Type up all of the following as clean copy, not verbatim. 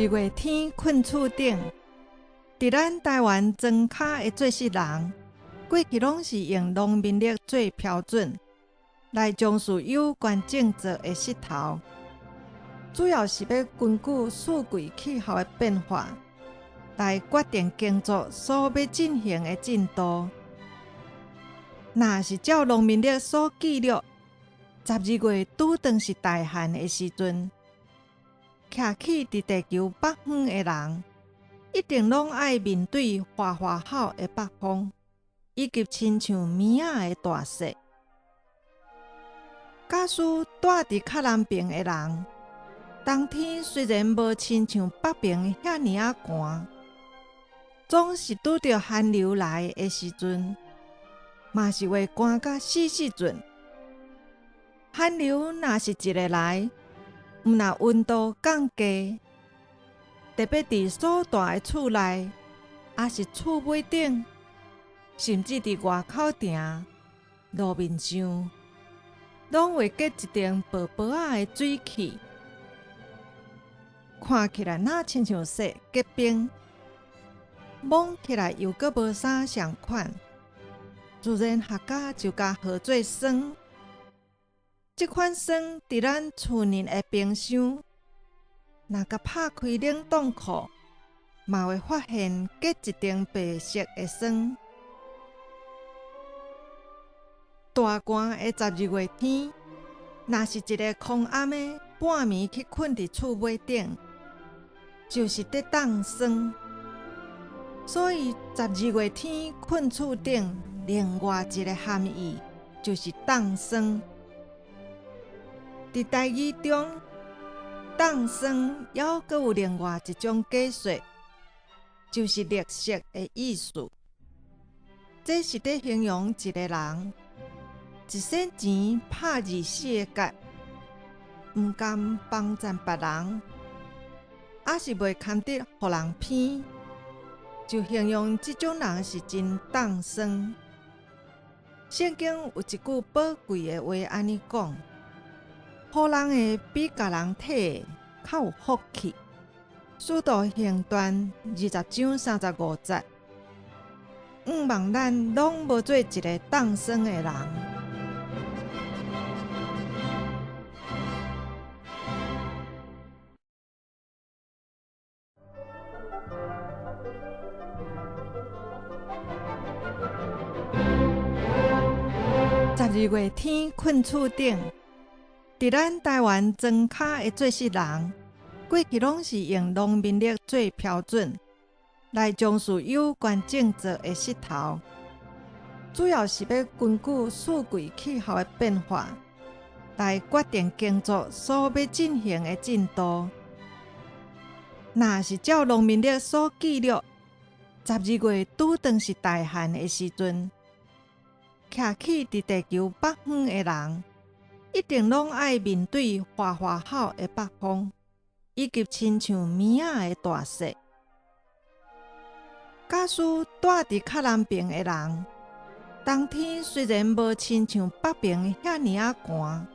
月天睏厝頂，佇咱台灣莊跤的做穡人，過去攏是用農民曆做標準，來從事有關種作的時頭，主要是欲根據四季氣候的變化，來決定耕作所欲進行的進度。若是照農民曆所記錄，十二月拄當是大寒的時陣，徛起佇地球北方的人，一定攏愛面對嘩嘩吼的北風，以及親像棉仔的大雪。假使蹛佇較南爿的人，冬天雖然無親像北爿遐爾仔寒，總是拄著寒流來的時陣，嘛是會寒甲死死陣。寒流若是一个來，毋若溫度降低，特別佇所蹛的厝內，抑是厝尾頂，甚至佇外口埕路面上，攏會結一層薄薄仔的水汽，看起來若親像雪結冰，摸起來又閣無啥仝款。自然學家就共號做霜。這款霜佇咱厝內的冰箱，若共拍開冷凍庫，嘛會發現結一層白色的霜。大寒的十二月天，若是一个空暗的半暝去睏佇厝尾頂，就是佇凍霜。所以十二月天睏厝頂，另外一个含義就是凍霜。佇台語中，凍霜猶閣有另外一種解說，就是綠色的意思。這是佇形容一个人一仙錢拍24个結，毋甘幫贊別人，抑是袂堪得予人騙，就形容這種人是真凍霜。聖經有一句寶貴的話按呢講：予人的比共人提的較有福氣。使徒行傳20章35節，向望咱攏無做一个凍霜的人。十二月天睏厝頂，佇咱台灣莊跤的做穡人，過去攏是用農民曆做標準，來從事有關種作的時頭，主要是欲根據四季氣候的變化，來決定耕作所欲進行的進度。若是照農民曆所記錄，十二月拄當是大寒的時陣，徛起佇地球北方的人，一定攏愛面對嘩嘩吼的北風，以及親像棉仔的大雪。假使蹛佇較南爿的人，冬天雖然無親像北爿遐爾仔寒，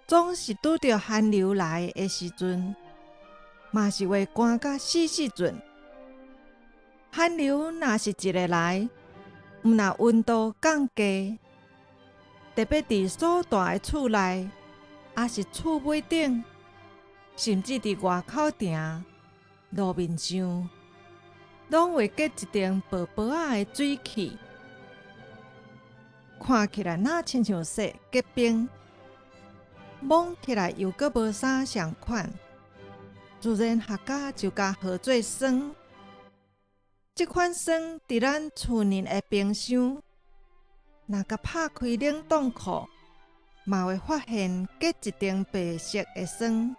總是拄著寒流來的時陣，嘛是會寒甲死死陣。寒流若是一个來，毋若溫度降低，特別佇所蹛的厝內，抑是厝尾頂，甚至佇外口埕路面上，攏會結一層薄薄仔的水汽，看起來若親像雪結冰，摸起來又閣無啥仝款。自然學家就共號做霜。這款霜佇咱厝內的冰箱，若共拍開冷凍庫，嘛會發現結一層白色的霜。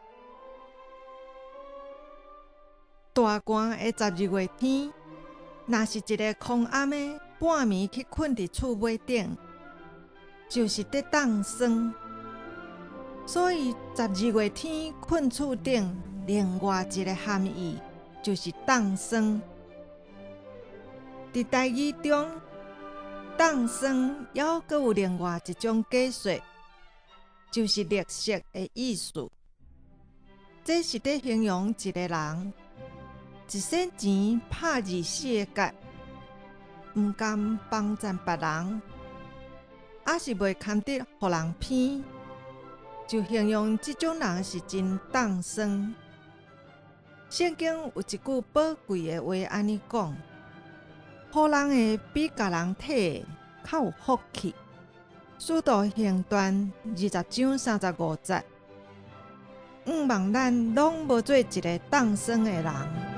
大寒的十二月天，若是一个空暗的半暝去睏佇厝尾頂，就是佇凍霜。所以十二月天睏厝頂，另外一个含義就是凍霜。佇台語中，凍霜猶閣有另外一種解說，就是綠色的意思。這是佇形容一个人，一仙錢拍24个結，毋甘幫贊別人，抑是袂堪得予人騙，就形容這種人是真凍霜。聖經有一句寶貴的話按呢講：予人的比共人提的較有福氣。使徒行傳20章35節。向望咱攏無做一个凍霜的人。